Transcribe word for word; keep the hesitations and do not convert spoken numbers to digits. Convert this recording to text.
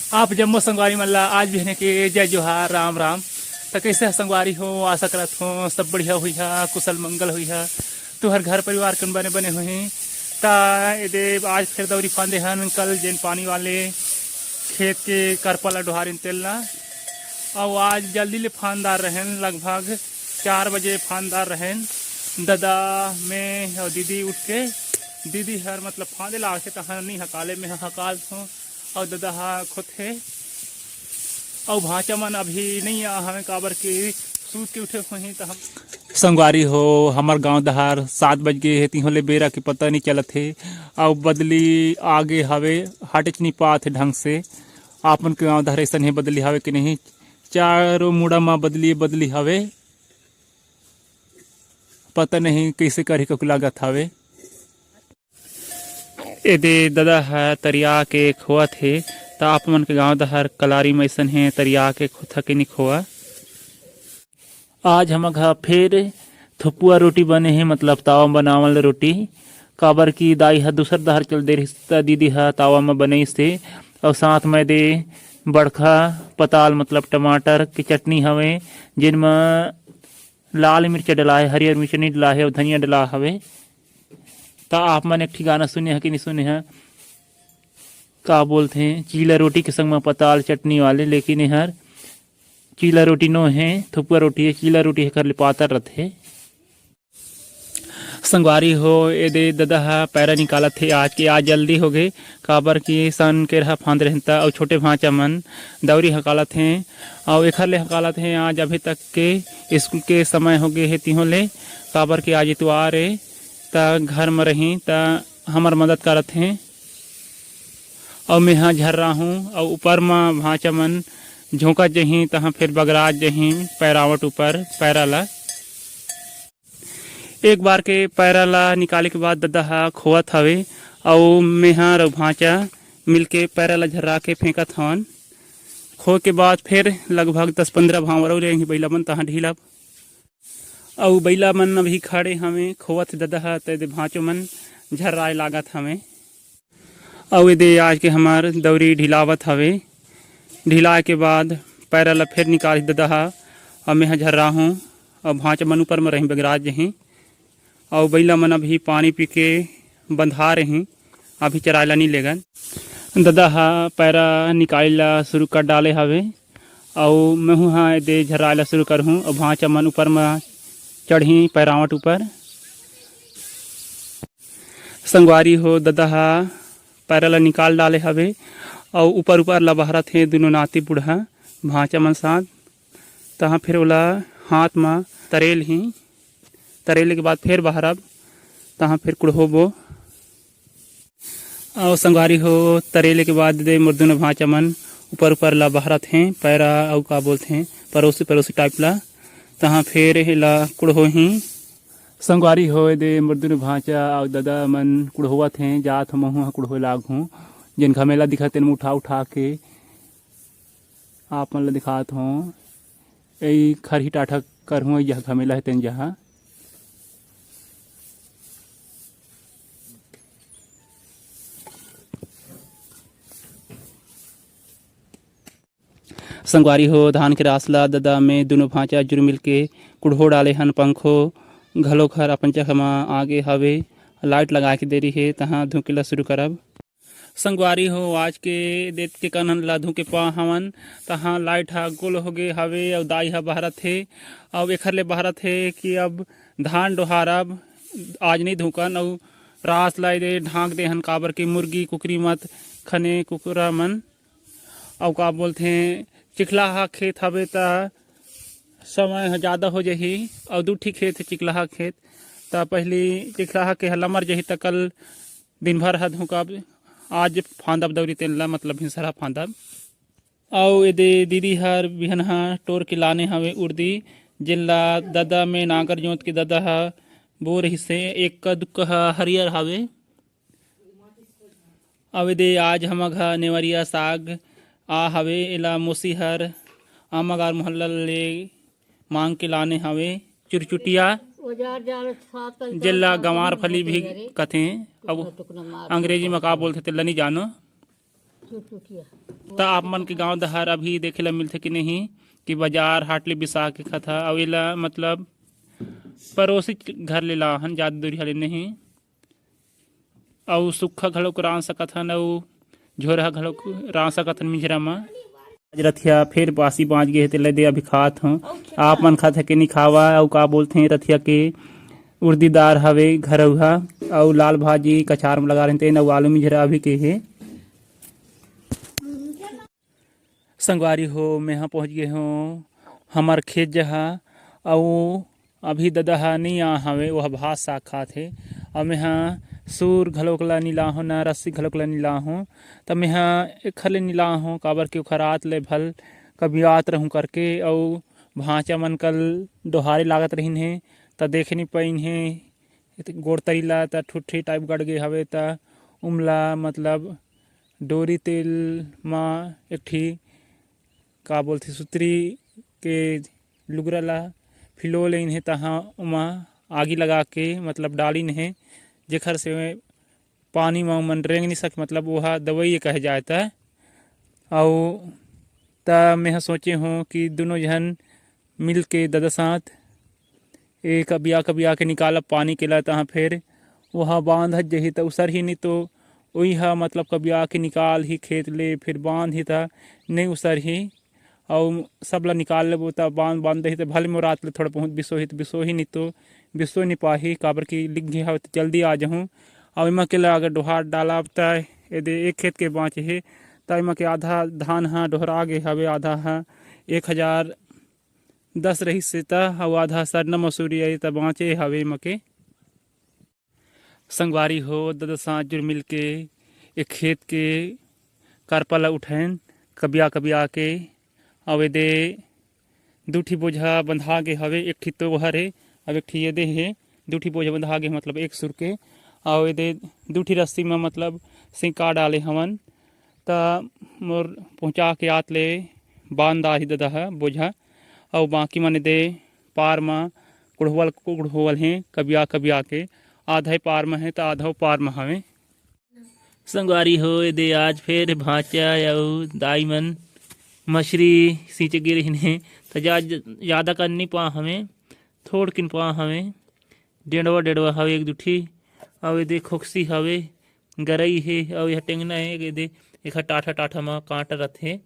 आप जम्मो संगवारी मन ला आज बिहने के जय जोहार, राम राम। त कइसे ह संगवारी हो? आशा करत हो सब बढ़िया होइहा, कुशल मंगल होइहा, तुहर घर परिवार कन बने बने होही। त एदे आज फेर दौरी फांदे हन, कल जेन पानी वाले खेत के करपा ला डोहारिन तेन ला, अउ आज जल्दी ले फांददार रहेन, लगभग चार बजे फांददार रहेन। ददा, मैं अउ दीदी उठ के, दीदी हर मतलब फांदे ला आथे, तहाँ नइ हकाले, मैं हकाल थों। अउ ददा हा खोथे। अउ भांचा मन अभी नइ आ हवे, काबर के सूत के उठे होही त हम। संगवारी हो, हमर गांव डहार सात बज गे हे, तिहों ले बेरा के पता नइ चलत हे। अउ बदली आगे हवे, हटेच नइ पात हे ढंग से। आप मन के गांव डहार अइसन हे, बदली हवे कि नहीं? चारों मुड़ा म बदली, बदली हवे। पता नहीं कइसे करही, ककु लागत हवे। एदे ददा ह तरिया के खोवत हे, त आप मन के गांव डहार कलारी म अइसन हे, तरिया के खोथा के नि खोवा। आज हमर घर फेर थुपुआ रोटी बने हे, मतलब तावा म बनावल रोटी, काबर कि दाई ह दूसर डहार चल दे रहिस, त दीदी ह तावा म बनइस हे। अउ साथ म एदे बड़खा पताल, मतलब टमाटर के चटनी हवे, जेन म लाल मिर्चा डला हे, हरियर मिर्चा नइ डला हे, अउ धनिया डला हवे। त आप मन एक ठी गाना सुने ह कि नइ सुने ह, का बोलथे, चीला रोटी के संग म पताल चटनी वाले, लेकिन एहर चीला रोटी नो हे, थुपुआ रोटी हे। चीला रोटी एकर ले पातर रथे। संगवारी हो, एदे ददा ह पैरा निकालत हे आज के, आज जल्दी होगे, काबर कि सन केरहा फांद रहन त, अउ छोटे भांचा मन दौरी हकालत हे, अउ एखर ले हकालत हे आज अभी तक के स्कूल के समय होगे हे तिहों ले, काबर कि आज इतवार ए, त घर म रही त हमर मदद करत हे। अउ मेहा झर्रा हूँ, अउ ऊपर म भांचा मन झोंकत जही, तहाँ फेर बगरात जही पैरावट ऊपर पैरा ला। एक बार के पैरा ला निकाले के बाद ददा ह खोवत हवे, अउ मेहा अउ भांचा मिलके पैरा ला झर्रा के फेंकत हवन। खो के बाद फेर लगभग दस पंद्रह भांवर अउ रेंगी बइला मन तहाँ ढीलब। अउ बइला मन अभी खड़े हवे, खोवत ददा ह, त एदे भांचो मन झर्राए लागत हवे। अउ एदे आज के हमर दौरी ढिलावत हवे। ढिलाए के बाद पैरा ला फेर निकालही ददा ह, अउ मेहा झर्राहूँ, अउ भांचो मन ऊपर म रही, बगरात जही। अउ बइला मन अभी पानी पी के बंधा रही, अभी चराए ला नी लेगन। ददा ह पैरा निकाले ला शुरू कर डाले हवे, अउ महू ह एदे झर्राए ला शुरू करहूँ, अउ भांचा मन ऊपर म चढ़ही पैरावट ऊपर। संगवारी हो, ददा ह पैरा ला निकाल डाले हवे, अउ ऊपर ऊपर ला बहरत हे दुनों नाती बूढ़ा भांचा मन साथ। तहाँ फिर ओला हाथ म तरेल ही, तरेले के बाद फिर बहरब, तहाँ फिर कुड़होबो। अउ संगवारी हो, तरेले के बाद दे मोर दुनो भांचा मन ऊपर ऊपर ला बहरत हे, पैरा अउ का बोलथे, परोसी परोसी टाइप ला। तहाँ फिर एला कुड़होही। संगवारी हो, दे मोर दुनो भांचा अउ ददा मन कुड़होवत हे, जात हो महू ह कुड़होए लागहूँ। जेन घमेला दिखत तेन उठा उठा के आप मन ल दिखात हों। एई खरही टाठा करहूँ, यह घमेला हे तेन जहाँ। संगवारी हो, धान के रास ला ददा में दुनो भांचा जुरमिल के कुड़हो डाले हन। पंखो घलो घर अपन जगह म आगे हवे। लाइट लगाए के देरी हे, तहाँ धुके ला शुरू करब। संगवारी हो, आज के देत के कनन ला धुके पा हवन, तहाँ लाइट ह गोल होगे हवे अउ दाई ह बहरत हे। अउ एखर ले बहरत हे कि अब धान डोहारब, आज नइ धुकन, अउ रास ला एदे ढांक देहन, काबर कि मुर्गी कुकरी मत खने कुकरा मन। अउ का बोलथे, चिखला ह खेत हवे त समय ह जादा हो जही, अउ दू ठी खेत हे चिखला ह खेत, त पहिली चिखला ह के ह लमर जही, त कल दिन भर ह धुकब, आज फांदब दौरी तेन ला, मतलब भिनसर ह फांदब। अउ एदे दीदी हर बिहनहा टोर के लाने हवे उर्दी, जेन ला ददा में नांगर जोत के ददा ह बो रहिसे, एक दुक्का ह हरियर हवे। अउ एदे आज हमर घर नेवरिया साग आ हवे, एला मोसी हर आमागार मोहल्ला ले मांग के लाने हवे। चुरचुटिया, जेला गंवार फली भी कथे, अब अंग्रेजी म का बोलथे तेला नइ जानो। चुरचुटिया। त आप मन के गांव डहर अभी देखे ला मिलथे कि नहीं कि बाजार हाट ले बिसा के खाथन, अउ एला मतलब पड़ोसी घर ले लाहन, जादा दूरिहा ले नहीं। अउ सुक्खा घलोक रांध सकत हन, अउ झोरहा घलोक रांध सकत हन मिंजरा म। आज रथिया फेर बासी बांच गे हे, तेला दे अभी खात हंव। आप मन खात हे कि नहीं खावा, अउ का बोलथे रथिया के उर्दी दार हवे घरउहा, अउ लाल भाजी कछार म लगा रहिन तेन, अउ आलू मिंजरा अभी के हे। संगवारी हो, मेंहा पहुंच गे हंव हमर खेत जहा, अउ अभी ददा ह नइ आ हवे, ओह भात साग खात हे। अउ मेंहा सूर घलोक ला नइ लाहूं, ना रस्सी घलोक ला नइ लाहूं। त मेंहा एखर ले नइ लाहूं, काबर कि ओखर आत ले भल कबियात रहूं करके, अउ भांचा मन कल डोहारे लागत रहिन हे, त देखे नइ पाइन हे। गोड़ तरी ला त ठुठरी टाइप गड़ गे हवे, त उमला मतलब डोरी तेल म एक ठी का बोलथे सुतरी के लुगरा ला फिलो लेन हे, तहाँ ओमा आगी लगा के मतलब डालिन हे, जेखर से पानी म ओमन रेंग नइ सके, मतलब ओहा दवई ए कहे जाए त। अउ त मेंहा सोचे हंव कि दुनों झन मिल के ददा साथ ए कबिया कबिया के निकालब पानी के ला, तहाँ फेर ओहा बांधत जही त उसरही, नइ तो ओही ह मतलब कबिया के निकालही खेत ले, फेर बांधही त नइ उसरही। अउ सब ला निकाल लेबो त बांध बांध देही त भले मोर आत ले थोड़ा बहुत बिसोही त बिसोही, नइ तो बिसो नइ पाही, काबर कि लिख गे हवे त जल्दी आ जहूं। अउ एमा के ला अगर डोहार डालब त एदे एक खेत के बांचे हे, त एमा के आधा धान ह डोहरा गे हवे, आधा ह एक हजार दस रहिस हे त, अउ आधा सरना मसूरी अई त बांचे हवे एमा के। संगवारी हो, ददा साथ जुर मिल के एक खेत के करपा ला उठाएन, कबिया कबिया के। अउ एदे दू ठी बोझा बंधा गे हवे, एक ठी तो ओहर हे, अउ एक ठी एदे हे। दू ठी बोझा बंधा गे, मतलब एक सुर के। अउ एदे दू ठी रस्सी म मतलब सिंका डाले हवन। त मोर पहुंचा के आत ले बांध डारही ददा ह बोझा। अउ बाकी मन एदे पार म कुढ़वल कुढ़वल हे, कबिया कबिया के। आधा पार म हे त आधा पार म हवे। संगवारी हो, एदे आज फेर भांचा अउ दाई मन मछरी सींचे गे रहिन हे, त जा-, जादा कन नइ पा हवे, थोड़किन पा हवे। डेंड़वा डेंड़वा हवे एक दू ठी, अउ एदे खोकसी हवे, गरई हे, अउ एहा टेंगना हे, एदे एखर टाठा टाठा म कांटा रथे।